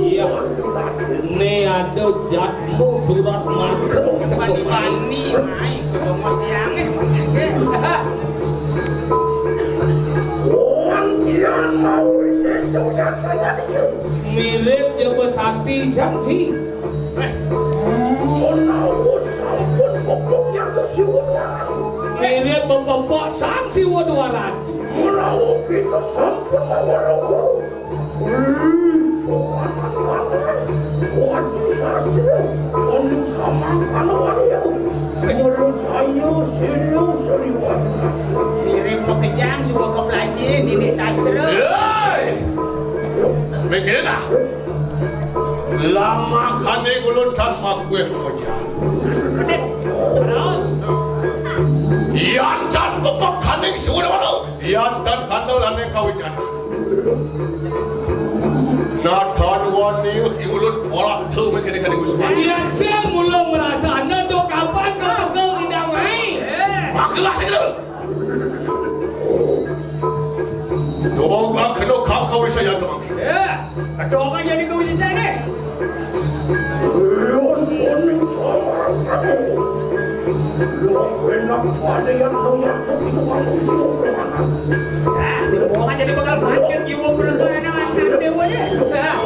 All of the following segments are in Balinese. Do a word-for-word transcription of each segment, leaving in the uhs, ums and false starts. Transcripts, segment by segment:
Iya. Né ada jatmu durat makan. Mani-mani, mai, ketemu tiangé, mengké. Wong tiang mau sesuk nyatanya iki. Mirip jaba sati sang si. Menawa sampun pepok nyantos siwa dwaran. Mirip pepok sang siwa dwaran. Menawa kita sampun mawarawa. Wih, sowanan maneh. Wadi sastra, tanding samangkana wariya. Mula jaya sirya sriwan. Mirip makejang siwa keplaji nini sastra. Hei! Mikirna. Lamakané kula tan makuwé kojang. Kedip. Terus. Yan tan pepekaning siwa dwaran. Yan tan kandelané kawijahan. Nadhan wani iwulun porak tu mengkene kene Gusti. Yan sing mula ngrasana to kapan kepegel idang mai. Magelah sing lho. Dong kena kau kau saya teman. Ya, kedongan jadi kau sisa ni. Lun kuning sama. Lun enak pada yang punya. Ah, si Bohongan jadi bakal macet jiwa perut anak anak dewa ni. Ah.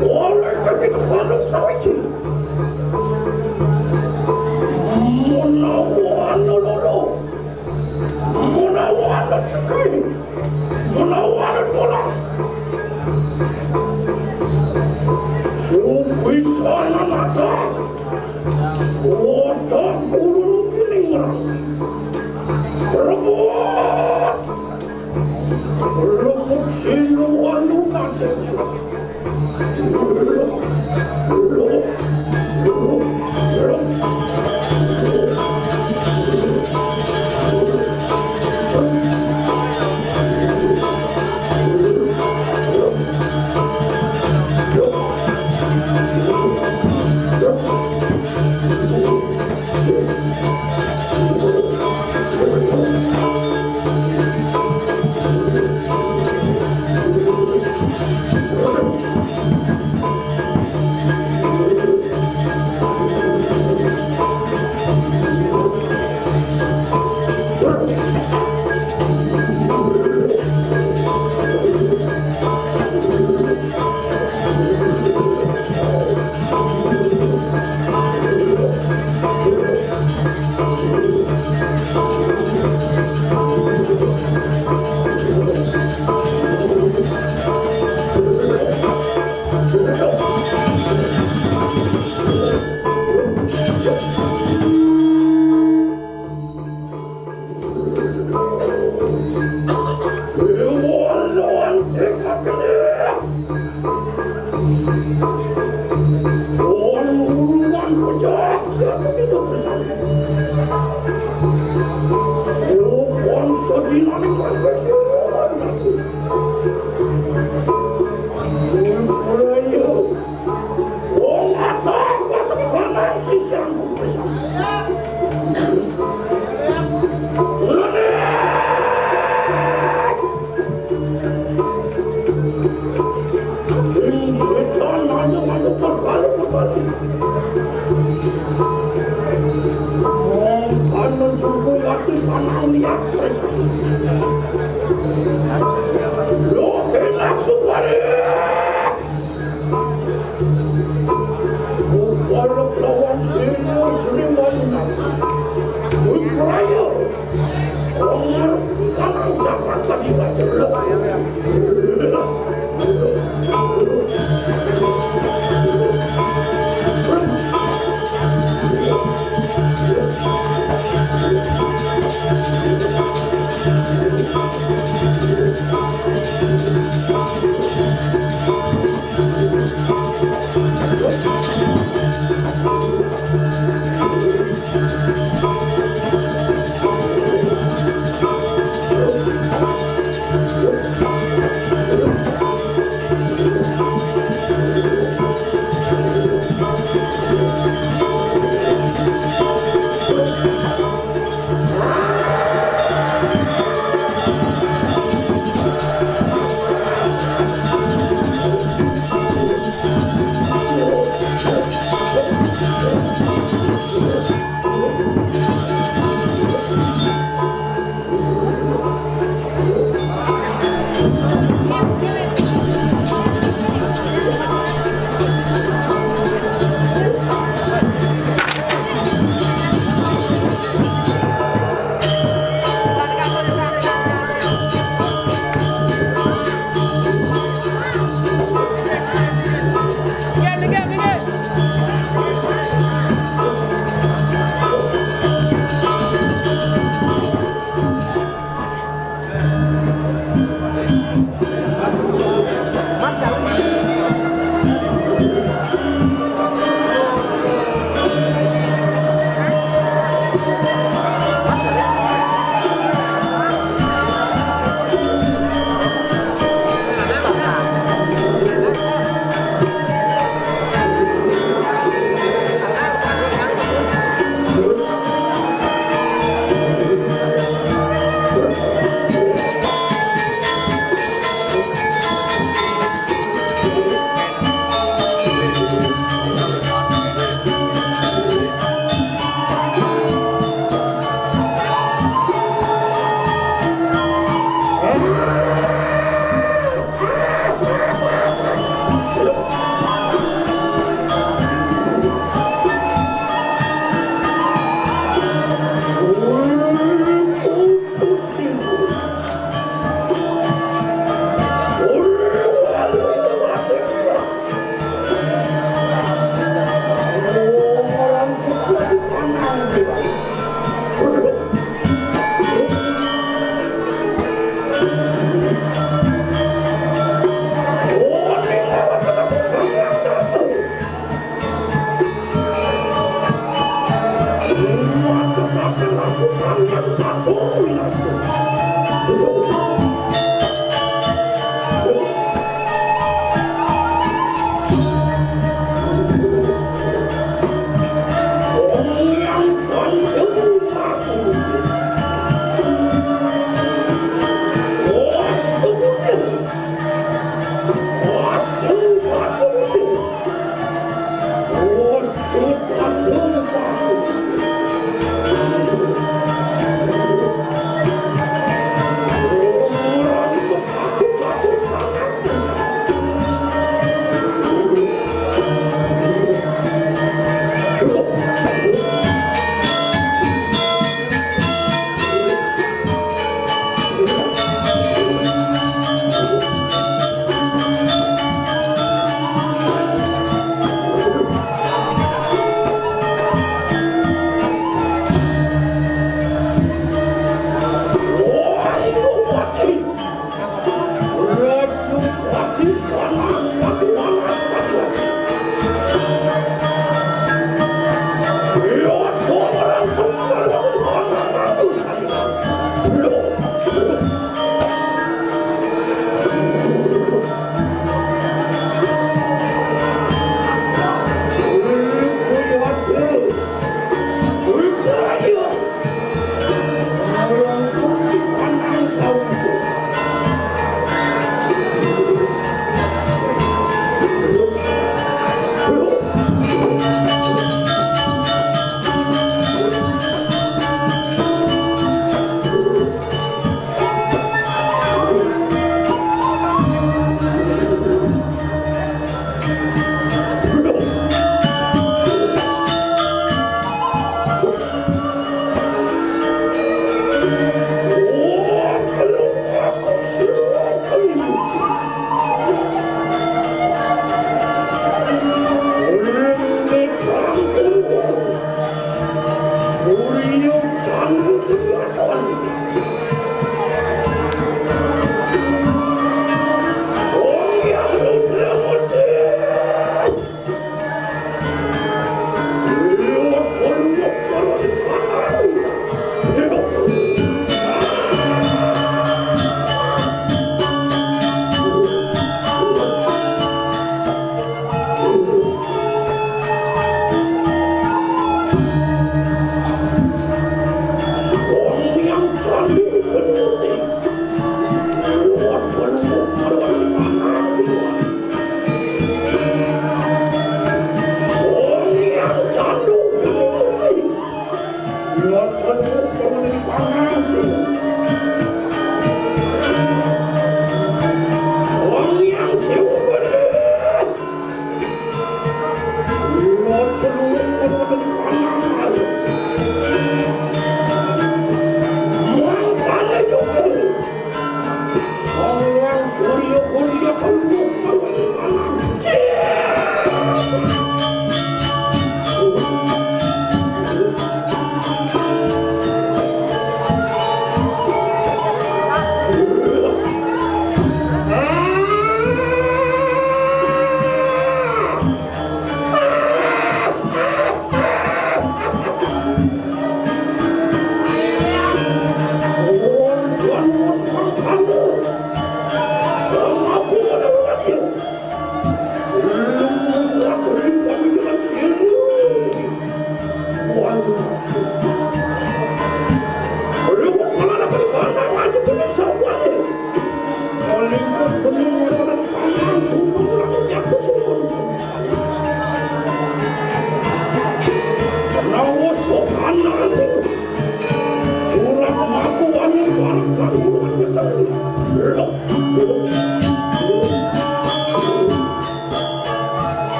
Oleh kami terpandang sawiji. Menawa ana loro. Menawa ana sedih. Menawa ana bolas. Supisana mata. Wadah guru kining. Rebut. Rebut sinuan lunas. Upalek lawan Sri Sriwayunan. Wipraya. Wong ngerti kanang jagat sadiwa delok.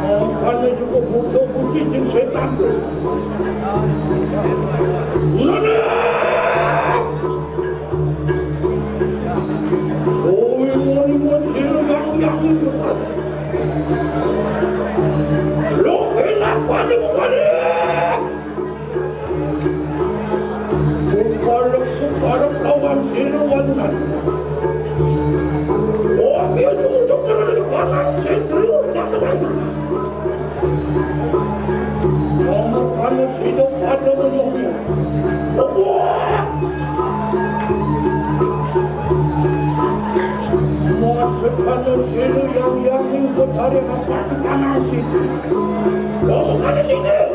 Makanya juga butuh kucing setan terus. Mana? Suwi muni muni yang yang itu. Lo kenapa di mana? Kuparep, kuparep lawan sira walunan. Oh, dia cuma cuma di kanan sentro, nak lagi. Mama panas hidup pada menunggu. Masa panas hidup yang yang mingkut hari rapat di kanan situ. Kamu panas hidup.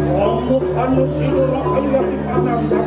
Kamu panas hidup rapat yang di kanan.